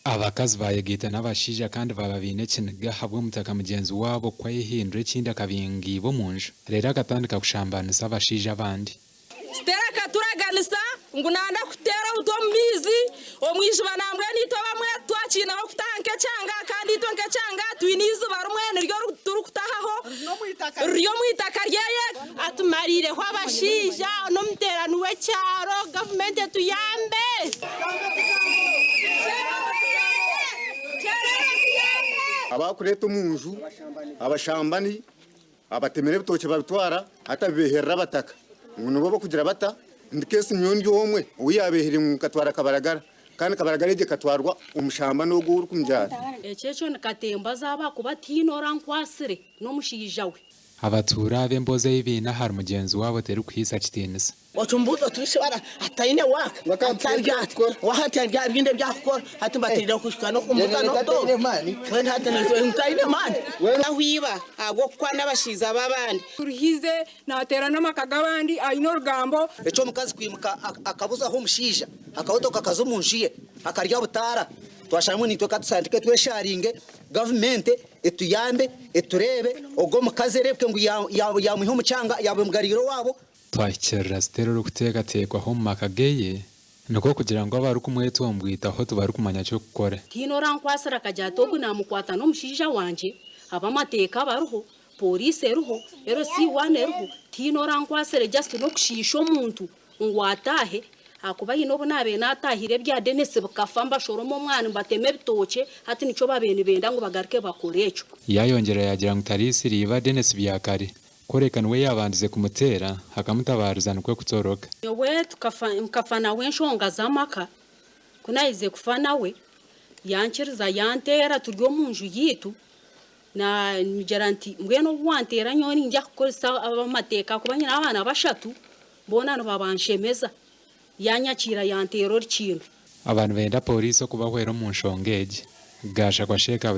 Abakazi bayegaita n'abashaija kandi baaba baine ekiniga ahabw'omutaka mugyenzi waabo kwehindura ekindi akabinga iba omu nju reero akatandika kushambanisa abashaija abandi. Stella akaturaganisa ngu nanda kuteera obutwa omu maizi omu iziba nambwenu itwe abamwe twakiineho kutaha nk'ekyanga kandi itwe nk'ekyanga twine eiziba rimwe niryo turikutahaho riri omu itaka ryeye. Atumariireho abashaija n'omuteerani w'ekyaro gavumenti etuyambe. Abakureeta omu nju abashambani abatemire ebitookye babitwara hati abibeherera abataka ngu nibo bokugira bata ndi kesi nyowe ndi omwe ou yabehere ngu nkatwara kabaragara kandi kabaragara egyo ekatwarwa omushambani ogwo orikumugyara. Ekyo ekyo ni katemba zaaba ahakuba tihaine orankwatsire n'omushaija we. Abatuura aba emboozi ei baine ahari mugyenzi waabo terikuhaisa kitiinisa. Otumbuuza oti Rusi bara ataine waaka atarya ati waha ati arya bindi ebyakukora hati mbateireho kuhika n'okumbuza n'okutoora mbwenu hati naitwe ntaine maani. Ahu iba ahabw'okukwana abashaija b'abandi. Ruhize naateera n'amaka g'abandi aine orugambo. Eky'omukazi kwimuka akabuzaho omushaija, akahotoka akaza omu nju ye akarya butaara, twasharamu ngu naitwe ka tutandike twesharinge, gavumenti etuyambe etureebe, ogwo omukazi ereebeke ngu yaamwiha omu kyanga yaamugariire owaabo. Twahikirira Stella orikuteekateekwaho omu maka ge, nikwo kugira ngu abarikumwetombwitaho tibarikumanya ky'okukora. Tihaine orankwatsire akagira ati ogu naamukwata n'omushaija wangye, ab'amateeka bariho, pooriisi eriho, LC one eriho, tihaine orankwatsire just n'okushiisha omuntu ngu ataahe ahakuba haine obu naabaire naataahire ebya Denis bikafa mbashoroma omwani mbatema ebitookye hati nikyo babaire nibenda ngu bagaruke bakore ekyo. Yaayongyera yaagira ngu tariisire iba Denis Byakare Kureka niwe yaabandize kumuteera, akamutabaariza nikwo kutoroka. Nyowe tukafa nkafa nawe enshonga z'amaka, ku naaherize kufa nawe, yankiriza yanteera turi omu nju yaitu, naamugira nti mbwenu obu wanteera nyowe niinyija kukukoresa ab'amateeka ahakuba nyine abaana bashatu boona nibabanshemeza, yanyakiira yanteera orukindo. Aba nibenda Pooriisi okubahwera omu nshonga egi. Gashakwa Sheikh Abdul.